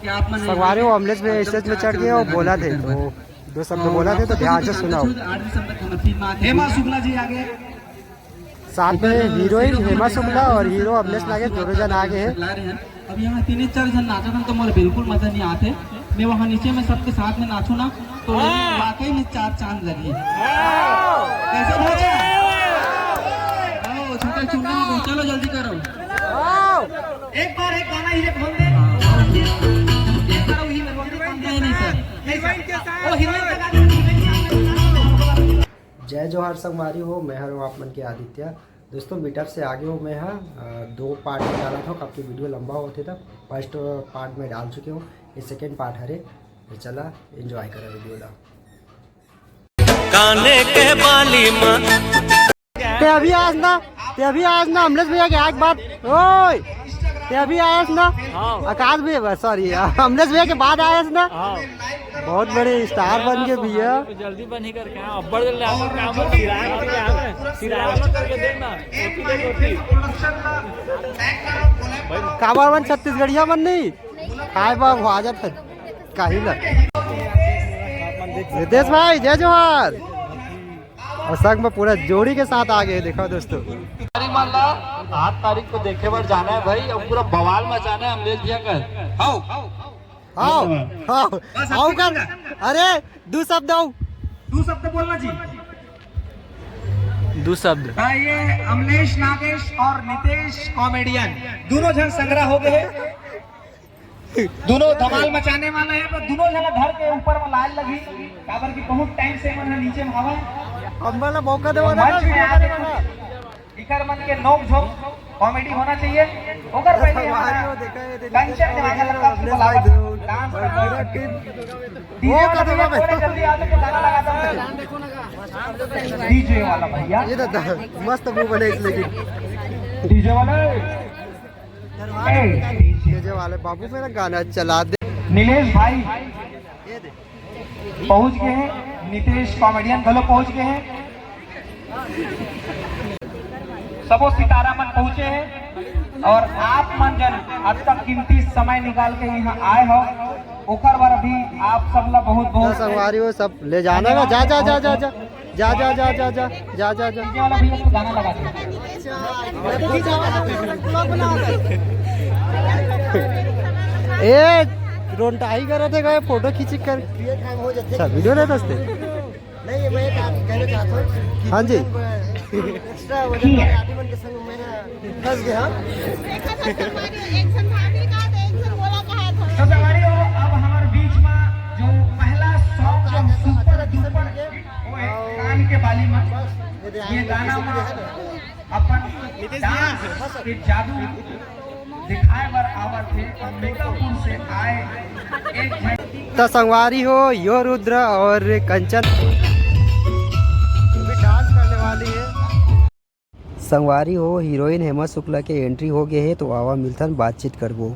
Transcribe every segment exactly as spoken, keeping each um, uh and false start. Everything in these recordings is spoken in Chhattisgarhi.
संगवारी हो, अमलेश भैया स्टेज में चढ़ के वो बोला थे, वो दो शब्द बोला थे, तो ध्यान से सुनाओ। आठ दिसंबर को समर्पित माँ हेमा शुक्ला जी आगे। साथ में हीरोइन हेमा शुक्ला और हीरो अमलेश नागेश दोनों जन आगे हैं। अब यहाँ तीन चार जन नाचत हन तो मोर बिल्कुल मजा नहीं आते। मैं वहाँ नीचे में सबके साथ में नाचू ना, तो वाकई में चार चांद लगी। कैसे भैया? आओ, छोटा चुन्ना हो, चलो जल्दी करो। एक बार एक गाना ही बोल दे। एक बार वही बोल दे, नहीं, नहीं सर, नहीं सर। वो हीरोइन का गाना, हीरोइन का गाना। जय जोहार संगवारी हो, मैं हरों आप मन के आदित्य। दोस्तों, मीटअप से आगे हो मैं हा, अ, दो पार्ट में डालत हों, काबर कि वीडियो लंबा होथे, त फर्स्ट पार्ट में डाल चुके हों, ये सेकंड पार्ट हरे। तो चला, एंजॉय करा वीडियो ला। काने के बाली मा। ते अभी आयस ना, ते अभी आयस ना, अमलेश भैया के एक बात, ओए, ते अभी आयस ना, हाँ। आकाश भैया, सॉरी, अमलेश भैया के बाद आयस ना। हाँ। बहुत बड़े स्टार बन गए भैया। तो जल्दी बन ही करके, हाँ, अब्बड़ जल्दी आप लोग काम सिराय करके आ गए। सिराय वाला करके देखना, रोटी दे रोटी। काबर मन छत्तीसगढ़िया मन नहीं खाए बा, आ जात है। काहे ला? रितेश भाई, जय जोहार। और संग में पूरा जोड़ी के साथ आगे, देखो दोस्तों। तारीख मान ला, सात तारीख को देखे बर जाना है भाई, और पूरा बवाल मचाना है अमलेश भैया का। How, how, how, bus how आपको कर। अरे, दो शब्द आओ। दो शब्द बोलना जी। दो शब्द। हाँ, ये अमलेश नागेश और नितेश कॉमेडियन दोनों जन संग्रह हो गए हैं। दोनों धमाल मचाने वाला है, तो दोनों जना धर के ऊपर में लाल लगी, काबर कि बहुत टाइम से मन ह नीचे में हवा। हम वाला मौका देवा ना, मंच में वीडियो आके बनाने वाला। कुछ इकर मन के नोक झोंक कॉमेडी होना चाहिए। ओकर पहले हमारा कंचन के वाला लड़का आपको बुलावा था, डांस करना। डीजे वाला भैया, थोड़ा जल्दी आ, तो गाना लगा दो। डीजे वाला भैया। ये तो मस्त मुंह बने इस लेकिन। डीजे वाला। ए, डीजे वाले बाबू, मेरा गाना चला दे। नीलेश भाई पहुंच गए हैं, नितेश कॉमेडियन घलो पहुंच गए हैं, सबो सितारा मन पहुंचे हैं और आप मन जन अतका कीमती समय निकाल के यहाँ आए हो, ओकर बर भी आप सब ला बहुत बहुत संगवारी हो, सब ले जाना ना, जा, जा, जा, जा, जा। जा, जा, जा, जा, जा, जा, जा, जा। डीजे वाला भैया को गाना लगा दो। ए, रोंटाई करत हे, फोटो खींची कर। अच्छा, वीडियो लेत हस ते? नहीं, मैं एक बात कहना चाहता हूँ कि हाँ जी। एक्स्ट्रा वजन वाले आदमी मन के संग मैं फंस गया। देखा था संगवारी, एक झन भाभी कहा था, एक झन बोला कहा था। तो संगवारी हो, अब हमारे बीच में जो पहला सॉन्ग जो सुपर डुपर हिट वो है कान के बाली में, ये गाना में अपन डांस के जादू दिखाए बर आवत हे अंबिकापुर से आए एक झन। त संगवारी हो, यो रुद्र और कंचन भी डांस करने वाली है। संगवारी हो, हीरोइन हेमा शुक्ला के एंट्री हो गए हे, तो आवा मिलथन, बातचीत करबो।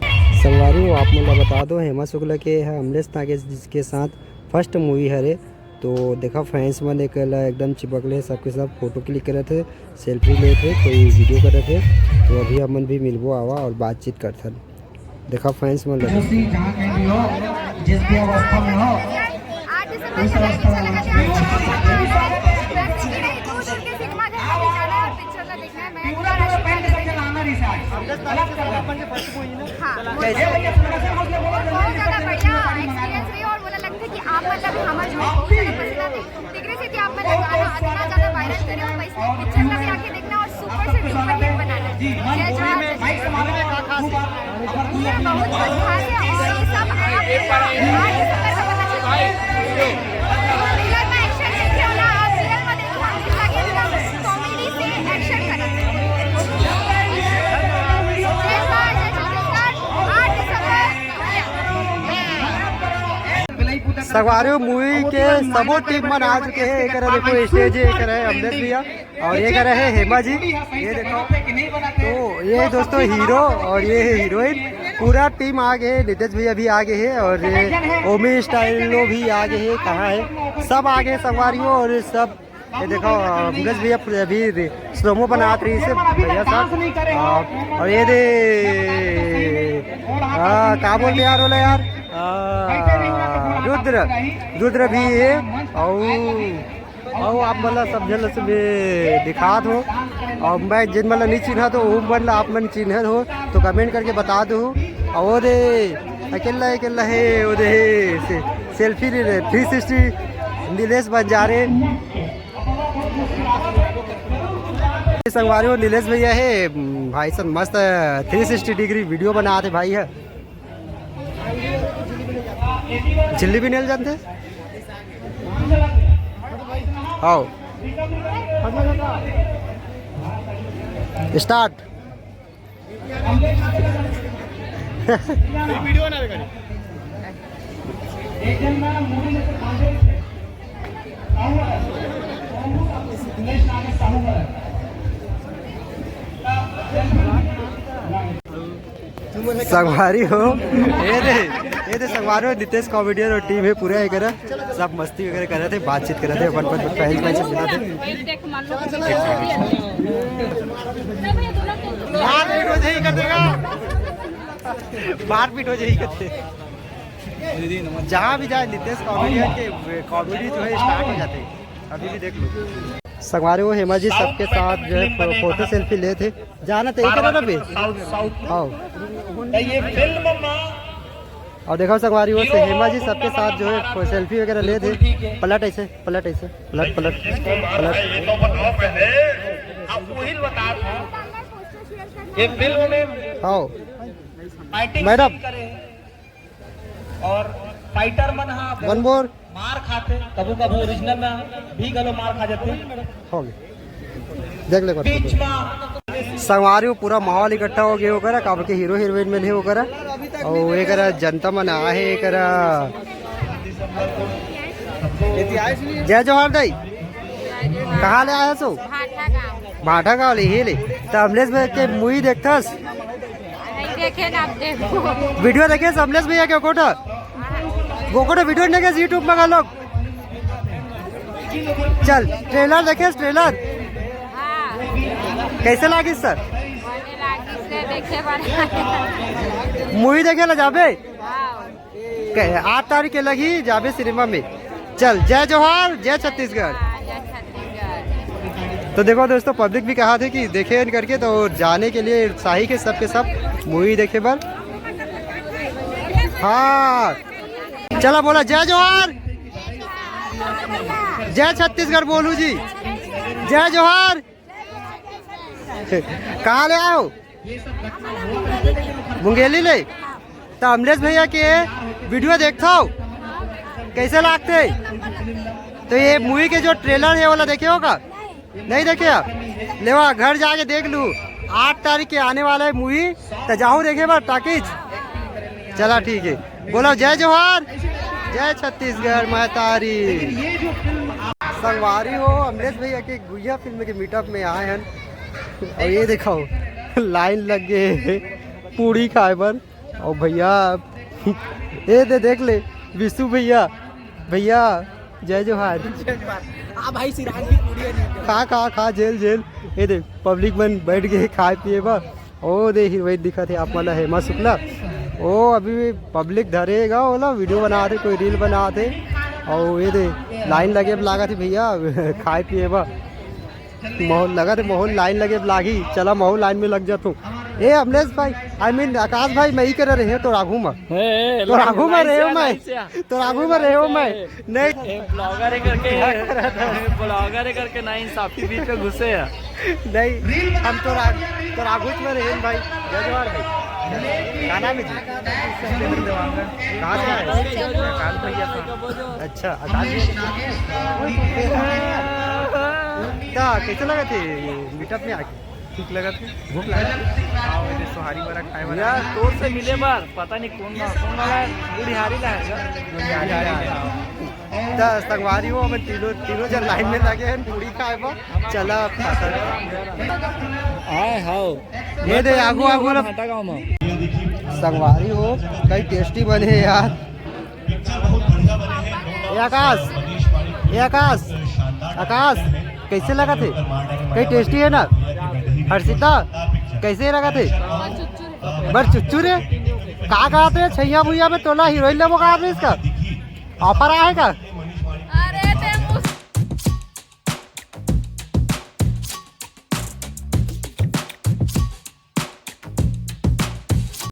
संगवारी हो, आप मन ला बता दो, हेमा शुक्ला के ह अमलेश नागेश के साथ फर्स्ट मूवी हरे। तो देखा, फैंस मन एकर ला एकदम चिपक ले, सबके सब फोटो क्लिक करत हे, सेल्फी लेत हे, कोई वीडियो करत हे। तो अभी हमन भी मिलबो, आवा और बातचीत करथन। देखा फैंस मन लगे। जोशी जहाँ कहीं भी हो, जिस भी अवस्था में हो, उस अवस्था में पूरा पूरा पहन के सबके लाना रही से आज। गलत कर रहा। हाँ। ये भैया थोड़ा सा हौसला बहुत ज्यादा बढ़िया एक्सपीरियंस रही और मुझे लगता है कि आप मतलब हमारे जो बहुत ज्यादा पसंद आते हैं। तेकरे सेती आप मन गाना अतना ज्यादा वायरल करे हो, वैसे पिक्चर ला भी आके देखना और सुपर से डुपर हिट बनाना। जय जोहार, जय छत्तीसगढ़। ये बहुत कुछ खास है और ये सब आप ट्रेलर में एक्शन देखे हो ना, आप रियल में देखो, हम कितना के एकदम कॉमेडी से एक्शन करत है। जय जोहार, जय छत्तीसगढ़, आठ दिसंबर। संगवारी हो, मूवी के सबो टीम मन आ चुके हैं। एक देखो स्टेज है, एक अमलेश भैया और एक है हेमा जी। ये देखो, तो ये दोस्तों हीरो और ये है हीरोइन। पूरा टीम आ गए, नितेश भैया भी आ गए हैं और ये ओमी स्टाइलो भी आ गए हैं। कहाँ है, सब आ गए संगवारी हो। और सब ये देखो, अमलेश भैया अभी स्लोमो बनात रही से भैया साथ। और ये दे हाँ, का बोलते यार, बोला यार, आ, रुद्र, रुद्र भी हे। अउ अउ आप मन ला सब झन ला सब दिखात हो। अउ मैं जिन मन ला नहीं चिन्हत हो, वो मन ला आप मन चिन्हत हो तो कमेंट करके बता दो। अउ वो दे अकेला अकेला हे, वो दे हे, से, सेल्फी ले रहे, थ्री सिक्सटी नीलेश बंजारे। संगवारी हो, नीलेश भैया हे, भाई साहब मस्त थ्री सिक्सटी डिग्री वीडियो बनात हे भाई हे। झिल्ली भी नेल जानते? आओ। स्टार्ट। संगवारी हो, ये दे, ये दे संगवारी हो, नितेश कॉमेडियन और टीम हे पूरा, ये करा सब मस्ती वगैरह करत हे, बातचीत करत हे, अपन अपन फैन फैन से मिलत हे। मारपीट हो जाही कर देगा, मारपीट हो जाही कर दे। जहाँ भी जाए नितेश कॉमेडियन के कॉमेडी जो है स्टार्ट हो जाते हैं, अभी भी देख लो। संगवारी हो, हेमा जी सबके साथ जो है फो-, फोटो सेल्फी लेत हे। जाना तो यही करा ना बे। आओ। ये फिल्म में और देखो संगवारी हो, से हेमा जी सबके साथ जो है फो-, सेल्फी वगैरह लेत हे। पलट ऐसे, पलट ऐसे, पलट, पलट, पलट। ये फिल्म में आओ। Fighting madam. Scene करे। और फाइटर मन हा वन मोर। मार खाथे, कभू कभू ओरिजिनल में भी घलो मार खा जाथे। हो गया, देख ले बीच में। संगवारी हो, पूरा माहौल इकट्ठा हो गया ओकरा, काबर के हीरो हीरोइन में नहीं ओकरा, और एकरा जनता मन आहे एकरा। जय जोहार दाई, कहाँ ले आया सो? भाठा गाँव। भाठा गाँव ले ही ले। तो अमलेश भाई के मूवी देखथस? नहीं देखे ना, आप देखो। वीडियो देखे अमलेश भैया के गोकोटा? गोकोटा वीडियो नहीं देखे YouTube में का लोग? चल, ट्रेलर देखे, ट्रेलर। हाँ। कैसे लागिस सर? बने लागिस रे, देखे बर। मूवी देखे ला जाबे? हाँ। के-, आठ तारीख के लगी जाबे सिनेमा में। चल, जय जोहार, जय छत्तीसगढ़। हाँ, जय छत्तीसगढ़। तो देखो दोस्तों, पब्लिक भी कहा थे कि देखे इन करके, तो जाने के लिए उत्साही के सबके सब मूवी देखे बर। हाँ, चला बोला, जय जोहार, जय छत्तीसगढ़ बोलू जी, जय जोहार। कहाँ ले आए हो? मुंगेली ले। तो अमलेश भैया के वीडियो देखथो, कैसे लागथे? तो ये मूवी के जो ट्रेलर है, वाला देखे हो का? नहीं देखे आप? लेवा, घर जाके देख लू। आठ तारीख के आने वाला है मूवी, तो जाहू देखे बर टाकीज। चला ठीक है, बोलो जय जोहार, जय छत्तीसगढ़ महतारी। संगवारी हो, अमलेश भैया के गुहिया फिल्म के मीटअप में आए हैं। और ये देखो, लाइन लग गए पूड़ी खाए बर। और भैया, ये दे देख ले, विशु भैया, भैया जय जोहार। आ भाई, सिराज की पूड़ी है जी। खा खा खा, जेल जेल। ये दे पब्लिक मन बैठ गए खाए पिए बर। ओ दे हीरोइन दिखत हे आप मन ला, हेमा शुक्ला। ओ अभी पब्लिक धरेगा, ओला वीडियो बनात हे, कोई रील बनात हे। और ये दे लाइन लगे लागत हे भैया खाए पिए बर। माहौल लगत हे, माहौल लाइन लगे लागी। चला, माहौल लाइन में लग जाथों। ए अमलेश भाई, I mean आकाश भाई, मैं ही करा रहे तोर आगू में। ए, ए, तोर आगू में रहे हो मैं। तोर आगू में रहे हो मैं। नहीं। ए, ब्लॉगर है करके, ब्लॉगर है करके ना इंसाफी बीच में घुसे है। नहीं, हम तोर आग-, तोर आगू में रहे भाई। जय जोहार भाई। का नाम है जी? कहाँ से आए? आकाश भैया का। अच्छा, आकाश भैया। ता, कैसे लगत हे मीटअप में आके? ठीक लगत हे? भूख लागत हे? हाँ, वो दे सोहारी बरा खाए वाला। यार, तोर से मिले बर, पता नहीं कौन ना, कौन वाला है, बुढ़ियारी ला है क्या? बुढ़ियारी ला है। त संगवारी हो, अपन तीनों, तीनों जन लाइन में लगे हैं पूड़ी खाए बर। चला, अब खाता है। आए हाओ। ये दे, आगू, आगू ना। भाटा गाँव में। संगवारी हो, कई टेस्टी बने हे यार। ए आकाश, ए आकाश, आकाश, कैसे लगत हे? कई टेस्टी है ना? हर्षिता, कैसे लगत हे? बर चुच्चू रे। का कहत हे, छैया भुइया में तोला हीरोइन लेबो का, अमरीश का? ऑफर आहे का?